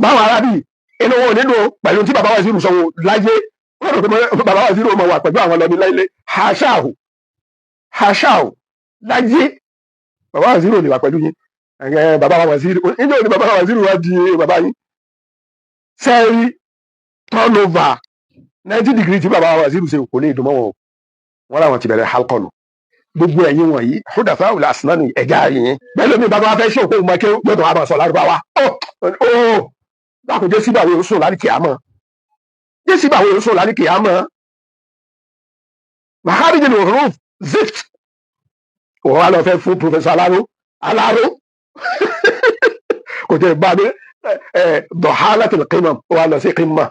Báwọn arábì inú wọn ò ní dùn pẹ̀lú tí bàbá Waziri sọ wọn láyé. Wọ́n rò pé bàbá Waziri ọmọ wà pẹ̀lú àwọn lọ́ní láyé. Haṣáhù haṣáhù, láyé bàbá Waziri ò lè wà pẹ̀lú yín. Bàbá Waziri, níjẹ́ òní bàbá Waziri wá di bàbá yín? Sẹ́ẹ̀rí turnover 90 degree tí bàbá Waziri ṣe kò lè dùn mọ́ wọn o. Wọ́n làwọn ti bẹ̀rẹ̀ halkọ́nù. Gbogbo ẹ̀yin wọ̀nyí hudafa ul asnani, ẹ̀já yìí bẹ́ẹ̀ lómi bàbá fẹ́ ṣe òkú mọ́kẹ́ gbọ́dọ̀ wà máa sọ lárúbáwá. Ó ó dákun, jẹ́ síbàwé ó sùn lálẹ́ kìámọ́, jẹ́ síbàwé ó sùn lálẹ́ kìámọ́. Makharij al-huruf zift. Òun wá lọ fẹ́ fún Professor Aláró. Aláró kò tẹ̀ bá mi dọ̀hálàtul qimam, ó wá lọ sí qimma.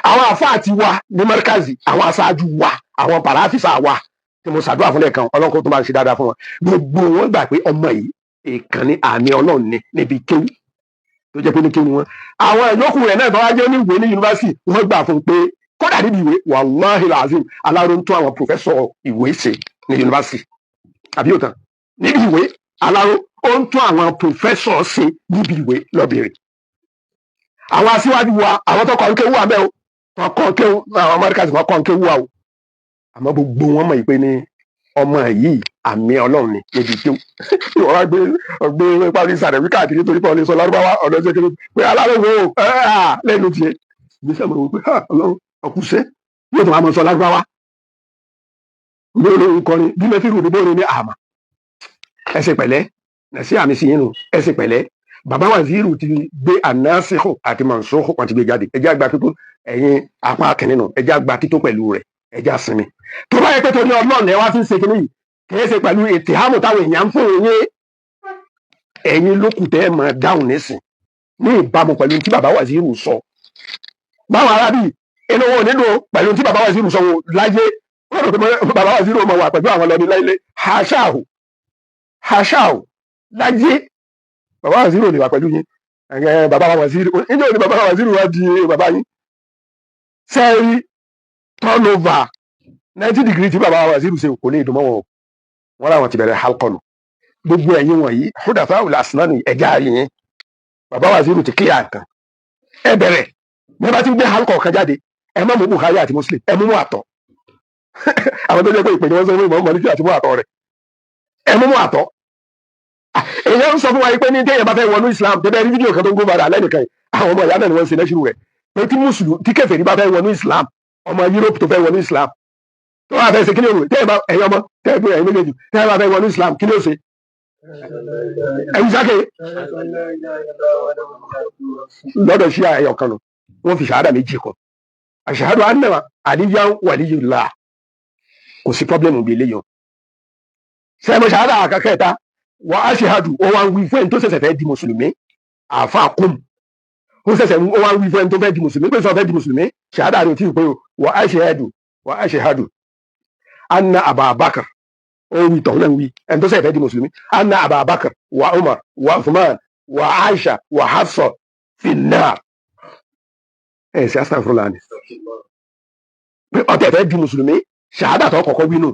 Àwọn àfáà ti wa ní markazi, àwọn aṣáájú wa, àwọn pàràfíìsà wa tí mo ṣàdúrà fún lẹ́ẹ̀kan, Ọlọ́run tó máa ń ṣe dáadáa fún wọn, gbogbo wọn gbà pé ọmọ yìí ìkànnì àmì Ọlọ́run ni níbi kéwú tó jẹ́ pé ní kéwú wọn. Àwọn ìyókù rẹ̀ náà tó wá jẹ́ oníwèé ní yunifásitì, wọ́n gbà fún un pé kódà níbi ìwé, wàláhì làzim, Aláró ń tún àwọn professor ìwé ṣe ní yunifásitì. Àbí òtàn níbi ìwé, Aláró ó ń tún àwọn professor ṣe níbi ìwé lọ́bìnrin. Àwọn aṣíwájú wa, àwọn tó kọ́ ń kéwú àbẹ́ o, wọn kọ́ kéwú, àwọn Amẹ́ríkà sì wọ́n kọ́ kéwú wa o. Àmọ́ gbogbo wọn mọ̀ pé ní ọmọ yìí àmì Ọlọ́run ni níbi kéwú. Ìwọ wá gbé ọgbẹ parí sàrẹ̀wí káàkiri torí pé ọlẹ́sọ lárúbáwá ọ̀dọ́ ṣe kékeré pé aláròwò lẹ́nu tiẹ̀ ìgbésẹ̀ mọ̀ wípé Ọlọ́run ọkùnṣẹ́ yóò tún wá mọ̀ sọ lárúbáwá lórí nkọrin bí mẹ́fìrù ní bóore ní àmà. Ẹ ṣe pẹ̀lẹ́ nàṣí àmì sí yín nù, ẹ ṣe pẹ̀lẹ́. Bàbá Waziri ti gbé anasikhu àti mansukhu, wọn ti gbé jáde. Ẹ jẹ́ àgbà pípọ́ ẹ̀yin apá kìnínní nù, ẹ jẹ́ àgbà tító pẹ̀lú rẹ̀, ẹ jẹ́ àsinmi. Tó bá yẹ pé torí Ọlọ́run ẹ wá fi ń ṣe kínní yìí, kì í ṣe pẹ̀lú ìtìhámù táwọn èèyàn ń fún yín, ẹ̀yin lókùtẹ́ ẹ̀ máa dáhùn nísìn ní ìbámu pẹ̀lú tí bàbá Waziri sọ. Báwọn arábì inú wọn ò ní dùn pẹ̀lú tí bàbá Waziri sọ wọn láyé. Wọ́n rò pé bàbá Waziri ọmọ wà pẹ̀lú àwọn lọ́ní láyé. Haṣáhù haṣáhù, láyé bàbá Waziri ò lè wà pẹ̀lú yín. Bàbá Waziri, níjẹ́ òní bàbá Waziri wá di bàbá yín? Sẹ́ẹ̀rí turnover 90 degree tí bàbá Waziri ṣe kò lè dùn mọ́ wọn o. Wọ́n làwọn ti bẹ̀rẹ̀ halkọ́nù. Gbogbo ẹ̀yin wọ̀nyí hudafa ul asnani, ẹ̀já yín. Bàbá Waziri ti kíyà nǹkan ẹ bẹ̀rẹ̀. Bí wọ́n bá ti gbé halkọ̀ kan jáde, ẹ má mú Bukhari àti Muslim, ẹ mú mú àtọ̀. Àwọn tó jẹ́ pé ìpè ní wọ́n sọ fún Ìmọ̀ Málíkì àti mú àtọ̀ rẹ̀, ẹ mú mú àtọ̀. Èèyàn ń sọ fún wa pé ní téèyàn bá fẹ́ wọnú Islam, tẹ́lẹ̀ rí fídíò kan tó ń gbó padà lẹ́nìkan yìí, àwọn ọmọ ìyá náà ni wọ́n ń ṣe lẹ́sìn rẹ̀ pé tí mùsùlùmí tí kèfèrí bá fẹ́ wọnú Islam, ọmọ Europe tó fẹ́ wọnú Islam, tó wà fẹ́ ṣe kí ni òun téèyàn bá, ẹ̀yin ọmọ téèyàn bí ẹ̀yin méjèèjì, téèyàn bá fẹ́ wọnú Islam, kí ni ó ṣe? Ẹ̀yin sáké lọ́dọ̀ sí ẹ̀yọ̀ kan nù, wọ́n fi ṣàhádà méjì kan, ashhadu anna aliyan waliyullah. Kò sí problem bí eléyìí o. Sẹ́mi ṣàhádà àkàkẹ́ta wa ashhadu, ó wá ń wí fún ẹni tó ṣẹ̀ṣẹ̀ fẹ́ di mùsùlùmí. Àfa kùm ó ṣẹ̀ṣẹ̀, ó wá ń wí fún ẹni tó fẹ́ di mùsùlùmí pé sọ fẹ́ di mùsùlùmí, ṣàhádà rẹ̀ ò tí ì pé o. Wa ashhadu, wa ashhadu anna Ababakar, ó wí tọ̀hún náà, wí ẹni tó ṣẹ̀ṣẹ̀ fẹ́ di mùsùlùmí, anna Ababakar wa Umar wa Uthman wa Aisha wa Hafsa finnar. Ẹ̀ ṣe astaghfirullah ni pé ọtẹ fẹ́ di mùsùlùmí, ṣàhádà tó kọ́kọ́ wí nù.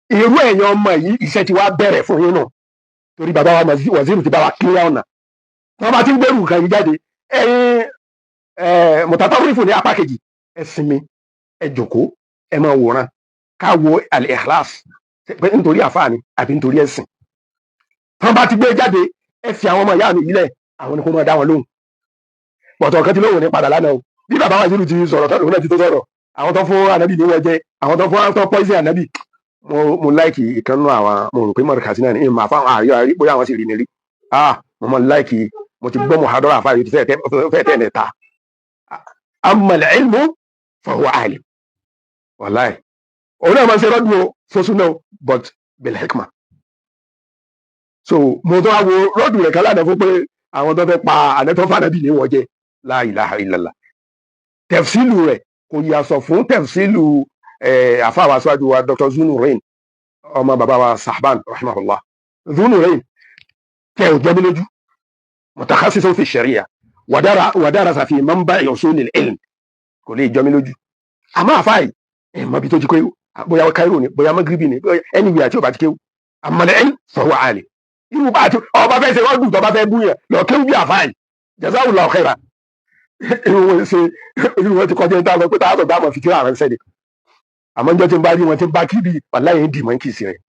Irú ẹ̀yin ọmọ yìí, iṣẹ́ ti wá bẹ̀rẹ̀ fún yín nù, torí bàbá wa Waziri ti bá wa kílíà ọ̀nà. Wọ́n bá ti ń gbẹ́rù nǹkan yìí jáde, ẹ̀yin mùtàtàwífù ní apá kejì, ẹ sinmi, ẹ jòkó, ẹ máa wòran, ká wo al-ikhlas pé nítorí àfáà ni àbí nítorí ẹ̀sìn. Wọ́n bá ti gbé jáde, ẹ fi àwọn ọmọ ìyá mi yìí lẹ̀, àwọn ni kò máa dá wọn lóhùn. Pọ̀tọ̀ kan ti lóhùn ní padà lánàá o. Bí bàbá Waziri ti sọ̀rọ̀ tán, lòun náà ti tó sọ̀rọ̀. Àwọn tó fún ànábì ní wọ́n jẹ, àwọn tó fún, tó poison ànábì. Mo like ìkànnú àwọn, mo rò pé mọ̀rẹ́kàsí náà ní ìmọ̀ àfáwọn àríyá rí, bóyá àwọn sì rí mi rí. Ah, mo mọ̀ like, mo ti gbọ́ muhadara àfáà yìí ti fẹ́ tẹ́ ẹ̀ ta. Amma al-ilmu fa huwa alim, wàláì òun náà máa ń ṣe rọ́dùn o fún náà, but bil hikma. So mo tó wá wo rọ́dùn rẹ̀ kan lánàá fún pé àwọn tó fẹ́ pa ànẹ́tọ́ fànàbì ní wọ́n jẹ́, la ilaha illallah. Tafsilu rẹ̀ kò yàtọ̀ fún tafsilu àfáà aṣáájú wa Dr. Zunurain, ọmọ bàbá wa Sahban rahimahullah. Zunurain tẹ ò jẹ́ mi lójú, mutakhasisun fi sharia wadarasa fi manba'i usulil ilm, kò lè jọ mi lójú. Àmọ́ àfáà yìí ẹ̀ mọ̀ bí tó ti kéwú, bóyá Cairo ni, bóyá Magribi ni, bóyá anywhere àti ò bá ti kéwú, àmọ́ ilm fahuwa alim. Irú bá àti ọba fẹ́ ṣe rọ́dù tó bá fẹ́ bú yẹn lọ kéwú bí àfáà yìí. Jazakallahu khaira. Irú wọn ṣe, irú wọn ti kọjá ní táwọn pé táwọn bá mọ̀ fi tíra ránṣẹ́ ni. Àmọ́ njọ́ tí ń bá rí wọn tí ń bá kí bí wàláyé ń dì mọ́ kì í sí rẹ̀.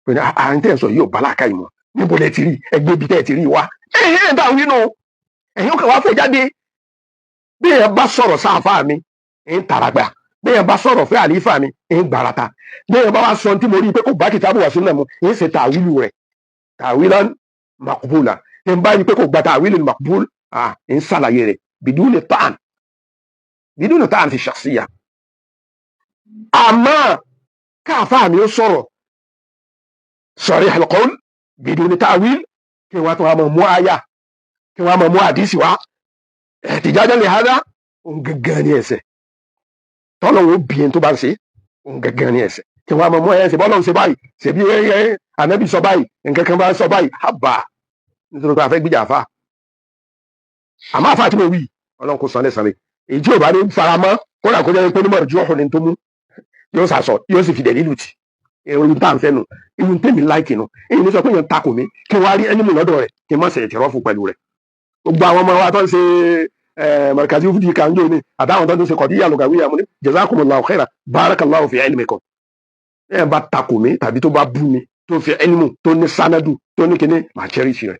Pé ní à ń tẹ̀ sọ yìí ò bá làákà yìí mọ̀, níbo lẹ ti rí ẹgbẹ́ ibi tẹ́ ẹ ti rí wa? Ẹ̀yìn ẹ̀ ń dáhùn nínú ẹ̀yìn ó kàn wá fò jáde. Bí èèyàn bá sọ̀rọ̀ sáfà mi, ń tàràgbà. Bí èèyàn bá sọ̀rọ̀ fẹ́ àlífà mi, ń gbàràtà. Bí èèyàn bá wá sọ tí mo rí i pé kò bá kìtàbù wà sunnah mu, ń ṣe tàwílù rẹ̀, tàwílan maqbula. Tí n bá rí i pé kò gba tàwílù maqbul, ń ṣàlàyé rẹ̀ biduni ta'an, biduni ta'an fi shakhsiyya. Àmọ́ káàfà mi ó sọ̀rọ̀ sarih al-qawl biduni ta'wil, kí wọ́n tó wá mọ̀ mú àyà, kí wọ́n mọ̀ mú àdísì wá, ihtijajan li hadha, òun gẹ́gẹ́ ní ẹsẹ̀ tọ́lọ̀ wo bí ẹni tó bá ń ṣe, òun gẹ́gẹ́ ní ẹsẹ̀ kí wọ́n mọ̀ mú ẹ̀ ṣe bọ́lọ̀ ń ṣe báyìí, ṣe bí ẹ ànábì sọ báyìí, nǹkan kan bá sọ báyìí, àbá nítorí pé a fẹ́ gbìjà àfa. Àmọ́ àfa tí mo wí, Ọlọ́run kò sàn lẹ́sàn rẹ̀. Èyí tí ò bá ní faramọ́, kódà kó jẹ́ pé onímọ̀ ìjú ọ̀hún ni tó mú, yóò sàsọ, yóò sì fi dẹ̀ lílù tì. Irun tá à ń fẹ́ nu, irun tèmi láìkì nu. Èyí ní sọ pé èèyàn takò mí, kí wọ́n á rí ẹni mú lọ́dọ̀ rẹ̀, kí n má ṣe ìtìrọ́fù pẹ̀lú rẹ̀. Gbogbo àwọn ọmọ wa tó ń ṣe markazi fúdi kanjo ni, àtàwọn tó ń ṣe kọ̀díyà lùgàwíyà, mo ní jazakumullahu khaira, barakallahu fi ilmikum. Ẹ bá takò mí tàbí tó bá bú mi, tó fi ilmu tó ní sanadu tó ní kíní, màá cherish rẹ̀.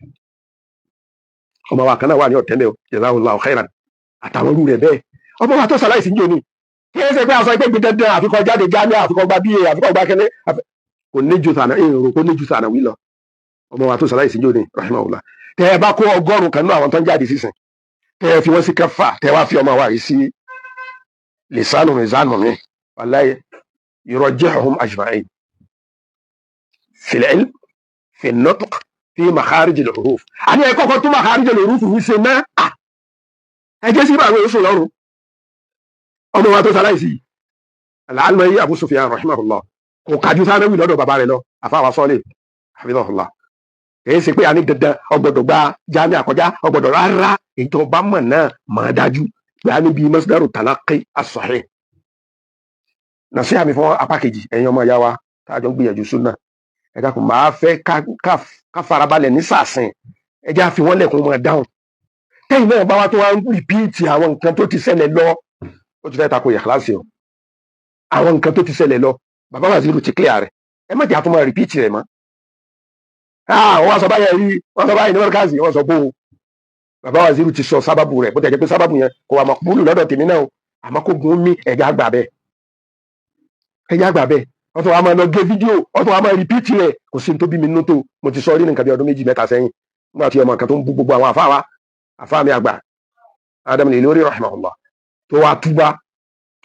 Ọmọ wa kan náà wà ní ọ̀tẹ́lẹ̀ o, jazakumullahu khairan, àtàwọn irú rẹ̀ bẹ́ẹ̀. Ọmọ wa tó ṣaláìsí ń jò ní, kí ẹ ṣe pé aṣọ ẹgbẹ́ dandan àfikọ́ jáde jáde, àfikọ́ gba bíi, àfikọ́ gba kíní, kò ní ju sànà èrò, kò ní ju sànà wí lọ. Ọmọ wa tó ṣaláìsí ń jò ní, rahimahullah. Tẹ ẹ bá kó 100 kan nínú àwọn tó ń jáde sísìn, tẹ ẹ fi wọn sí kẹfà, tẹ ẹ wá fi ọmọ wa yìí sí lisanu mizanu mi, wallahi yurajjihuhum ajma'in fil ilm, fi nutq, fi makharij al-huruf. Àní ẹ kọ́kọ́ tún makharij al-huruf wí ṣe náà. Ẹ jẹ́ sí ìbàwẹ̀ oṣù lọ́rùn. Ọmọ wa tó ṣaláìsí, al-Alma'i Abu Sufyan, rahimahullah, kò kájú sáré wì lọ́dọ̀ bàbá rẹ̀ lọ, àfáwà sọ́ọ̀lẹ̀, hafidhahullah. Kìí ṣe pé a ní dandan ọgbọ́dọ̀ gba jami àkọjá ọgbọ́dọ̀ rárá. Èyí tó bá mọ̀ náà mọ̀ dájú pé a níbi masdaru talaqi as-sahih. Nàṣíhà mi fún apá kejì, ẹ̀yin ọmọ ìyá wa tá a jọ ń gbìyànjú súnà, ẹ dákun, máa fẹ́ ká farabalẹ̀ ní sàsìn. Ẹ jẹ́ àfi wọ́n lẹ̀kùn mọ̀ dáhùn. Tẹ́yìn náà bá wá tó wá ń repeat àwọn nǹkan tó ti ṣẹlẹ̀ lọ, ó ti fẹ́ tako ìkíláàsì o. Àwọn nǹkan tó ti ṣẹlẹ̀ lọ, bàbá Waziri ti clear rẹ̀, ẹ má jẹ́ àtúmọ̀ repeat rẹ̀ mọ́. Wọ́n wá sọ báyìí rí, wọ́n sọ báyìí ní mọ́ríkàsì, wọ́n sọ bó o. Bàbá Waziri ti sọ sábàbù rẹ̀, bó tẹ̀ jẹ́ pé sábàbù yẹn kò wà mọ̀kúlù lọ́dọ̀ tèmi náà o, àmọ́ kó gun mí, ẹ̀já àgbà bẹ́ẹ̀, ẹ̀já àgbà bẹ́ẹ̀. Wọ́n tún wá máa lọ gé fídíò, wọ́n tún wá máa repeat rẹ̀. Kò sí ní tó bí mi nínú tó. Mo ti sọ rí nǹkan bí ọdún 2, 3 sẹ́yìn, nígbà tí ọmọ kan tó ń bú gbogbo àwọn àfáà wa, àfáà mi àgbà Adam Al-Ilory, rahimahullah, tó wá túbá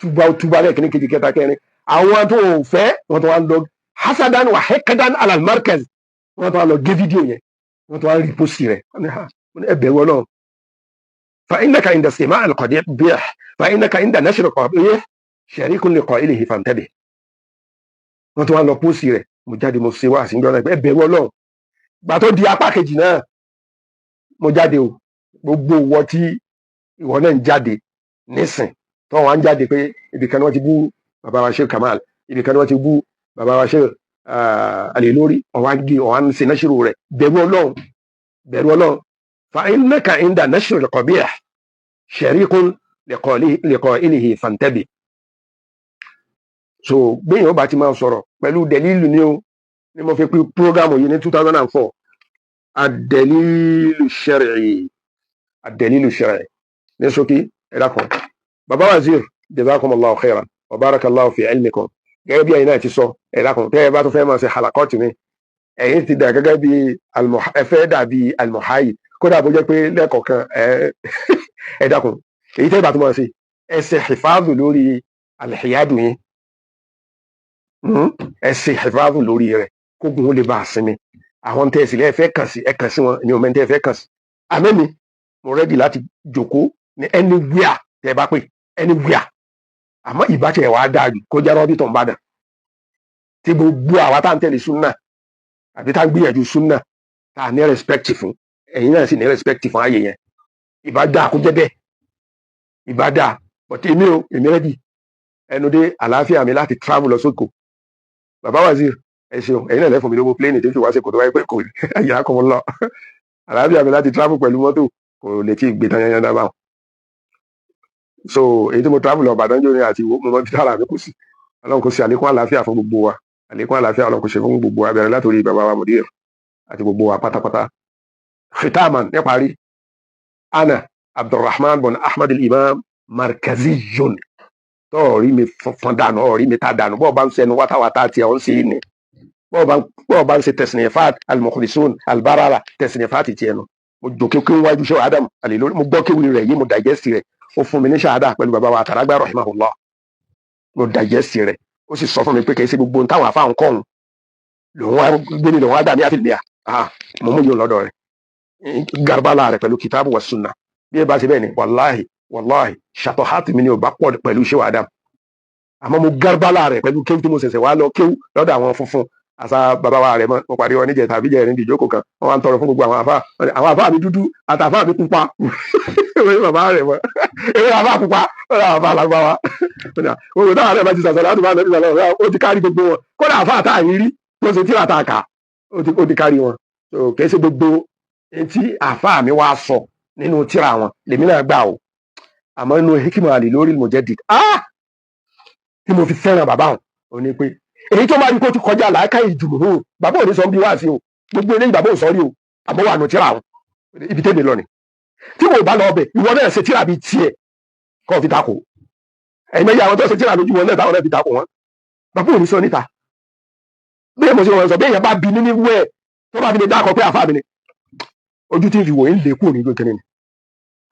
túbá túbá lẹ́ẹ̀kíní, kejì, kẹta, kẹrin, àwọn tó fẹ́, wọ́n tó wá ń lọ hasadan wa hekadan alal markaz, wọ́n tó wá lọ gé fídíò yẹn, wọ́n tó wá ń repost rẹ̀. Wọ́n ní ha, wọ́n ní ẹ bẹ̀rù Ọlọ́run. Fa innaka inda istima' al-qabih, fa innaka inda nashr al-qabih sharikun li qa'ilihi fantabih. Wọ́n tó wá lọ post rẹ̀. Mo jáde, mo ṣe wá sí ìjọ náà, ẹ bẹ̀rù Ọlọ́run. Gbà tó di apá kejì náà, mo jáde o. Gbogbo ìwọ tí ìwọ náà ń jáde nísìn, tó wọn ń jáde pé ibì kan ni wọ́n ti bú bàbá wa Sheikh Kamal, ibì kan ni wọ́n ti bú bàbá wa Sheikh Al-Ilory, ọ̀wá gé, ọ̀wá ń ṣe náṣírò rẹ̀, bẹ̀rù Ọlọ́run, bẹ̀rù Ọlọ́run. Fa innaka inda nashr al-qabih sharikun li qa'ilihi fantabih. So gbẹ̀yìn ọba ti máa sọ̀rọ̀ pẹ̀lú dẹ̀lílù ni o. Ni mo fi pe program yìí ní 2004, ad-dalilu shar'i, ad-dalilu shar'i. Ní ṣókí, ẹ dákun, bàbá Wazir, jazakumullahu khairan wa barakallahu fi ilmikum. Gẹ́gẹ́ bí ẹ̀yin náà ti sọ, ẹ dákun, tẹ́ ẹ bá tún fẹ́ máa ṣe halakọ́ọ̀tì mi, ẹ̀yin ti dà gẹ́gẹ́ bí ẹ fẹ́ dàbí almuhayi, kódà bó jẹ́ pé lẹ́ẹ̀kọ̀ọ̀kan. Ẹ dákun, èyí tẹ́ ẹ bá tún máa ṣe, ẹ ṣe hifadhu lórí alhiyadu yín. Ẹ ṣe hifadhu lórí rẹ̀, kógun ó lè bá a sinmi. Àwọn tẹ́ ẹ sì lẹ́ẹ̀ fẹ́ kàn sí, ẹ kàn sí wọn ní omi tẹ́ ẹ fẹ́ kàn sí. Àmẹ́mi mo ready láti jòkó ní anywhere tẹ́ ẹ bá pè, anywhere. Àmọ́ ìbáṣẹ wàá dáa jù kó jẹ́ rọ́bì tó ń bàdàn, tí gbogbo àwa tá à ń tẹ̀lé súnà àbí tá à ń gbìyànjú súnà, tá à ní respect fún, ẹ̀yin náà sì ní respect fún ààyè yẹn, ìbá dáa kó jẹ́ bẹ́ẹ̀, ìbá dáa. But èmi o, èmi ready ẹnu dé àlàáfíà mi láti travel lọ sóko. Bàbá Wazir, ẹ ṣeun. Ẹ̀yin náà lẹ́fọ̀n mi lówó plane tó fi wá sí kò tó wáyé pé kò yà á kọ́ wọn lọ. Àlàáfíà mi láti travel pẹ̀lú mọ́tò kò lè tí ì gbé tán yányán dábàá. So èyí tí mo travel lọ Ìbàdàn jóni àti Ìwó, mo mọ ibi tára mi kù sí. Ọlọ́run kò sí àlékún àlàáfíà fún gbogbo wa, àlékún àlàáfíà Ọlọ́run kò ṣe fún gbogbo wa, bẹ̀rẹ̀ látòrí bàbá wa Mudir àti gbogbo wa pátápátá. Khitaman, níparí, ana Abdulrahman bin Ahmad al-Imam markaziyun. Tọ́ọ̀rí mi fọn dànù, ọ̀rí mi ta dànù. Bọ́ọ̀ bá ń sẹnu wátawàtá tiẹ̀ ọ̀ ń ṣe é ni, bọ́ọ̀ bá ń ṣe tasnifat al-mukhlisun al-barara, tasnifat tiẹ̀ nu. Mo jòkè kí n wájú ṣe Adam àlè lórí, mo gbọ́ kéwì rẹ̀ yìí, mo digest rẹ̀, ó fún mi ní ṣahada pẹ̀lú bàbá wa àtàràgbà rahimahullah. Mo digest rẹ̀, ó sì sọ fún mi pé kì í ṣe gbogbo ohun táwọn afáàn kọ́ òun lòun wá gbé ní lòun wá gbà ní àfìlẹ́yà. Mo mú yóò lọ́dọ̀ rẹ̀, garbala rẹ̀ pẹ̀lú kitabu wa sunna. Bí ẹ bá ṣe bẹ́ẹ̀ ni, wàláhì wàláhì, ṣàtọ̀hátì mi ni ò bá pọ̀ pẹ̀lú ṣé Adam, àmọ́ mo garbala rẹ̀ pẹ̀lú kéwù tí mo ṣẹ̀ṣẹ̀ wá lọ kéwù lọ́dọ̀ àwọn funfun àṣà bàbá wa rẹ̀. Mọ́ mo pàdé wọn níjẹ̀ tàbí jẹ̀rin bí ìjókòó kan, wọ́n wá ń tọrọ fún gbogbo àwọn àfáà, àwọn àfáà mi dúdú àtàfáà mi pupa. Èmi bàbá rẹ̀ mọ́, èmi àfáà pupa, ó lọ àfáà lágbáwá gbogbo táwọn àrẹ bá ti sàṣàlẹ̀ àdùnmá àná ìsàlẹ̀, ó ti kárí gbogbo wọn. Kódà àfáà tá à ń rí tó ṣe tíra tá a kà, ó ti kárí wọn. So kìí ṣe gbogbo etí àfáà mi wá sọ nínú tíra wọn lèmi náà gbà o, àmọ́ inú hikima àlè lórí mujaddid, ah, tí mo fi fẹ́ràn bàbá wọn ò ní pé èyí tó máa rí kó ti kọjá làákà ìjùmọ̀, bàbá ò ní sọ bí wá sí o. Gbogbo eléyìí bàbá ò sọ rí o, àmọ́ wà nù tíra wọn. Ibi tẹ́mi lọ ni tí mo bá lọ ọbẹ̀, ìwọ náà ṣe tíra bíi tiẹ̀ kọ́ fi takò. Ẹ̀yin mẹ́yà àwọn tó ṣe tíra lójú wọn náà, táwọn náà fi takò wọn, bàbá ò ní sọ níta. Bẹ́ẹ̀ mo ṣe wọn sọ bẹ́ẹ̀ yẹn bá bi mí ní wẹ́ẹ̀ tó bá fi lè dákọ̀ pé àfa mi ni, ojú tí ń fi wò ń lè kúrò ní kékeré ni.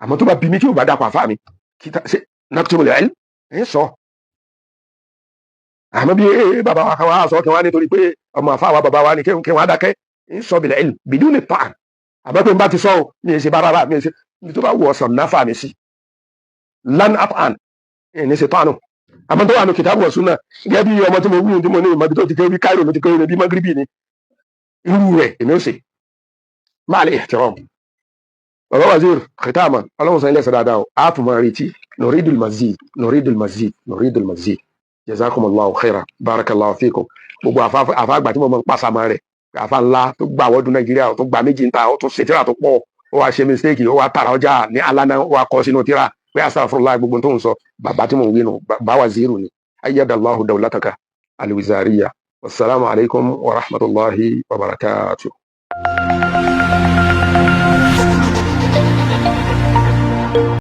Àmọ́ tó bá bi mí tí ò bá dákọ̀ àfa mi kíta ṣe naktumul ilm ẹ̀ sọ. Àmọ́ bí bàbá wa kan wá sọ kí wọ́n á nítorí pé ọmọ àfa wa bàbá wa ni kí wọ́n á dákẹ́ ń sọ bil ilm biduni ta'an. Àmọ́ pé n bá ti sọ o, mi ì ṣe bárárà, mi ì ṣe mi tó bá wù ọ̀sán náfà mi sí lan at'an ẹ̀ ní ṣe tánù. Àmọ́ tó wà ní kìtàbù wa sunnah, gẹ́gẹ́ bí ọmọ tí mo wí tí mo ní ìmọ̀ ibi tó ti kéré, bí Cairo ló ti kéré, bí Magribi ni irú rẹ̀, èmi ò ṣe máa lè ihtiram. Bàbá wazir, khitaman, Ọlọ́run sọ ilé ẹ̀sẹ̀ dáadáa o, a tún máa retí. Nuridul mazid, nuridul mazid, nuridul mazid. Jazakumullahu khaira, barakallahu fikum. Gbogbo àfa àgbà tí mo máa ń pàṣàmọ́ rẹ̀, àfa ńlá tó gbà wọ́dún Nàìjíríà, tó gba méjì ń ta, ó tún ṣe tíra tó pọ̀, ó wá ṣe mistake, ó wá tààrà ọjà ní alana, ó wá kọ sínú tíra pé astaghfirullah gbogbo tó ń sọ. Bàbá tí mo ń wí nù, bàbá waziru ni. Ayyadallahu dawlataka alwizariya. Wasalaamu alaykum wa rahmatulahi wa barakatuh.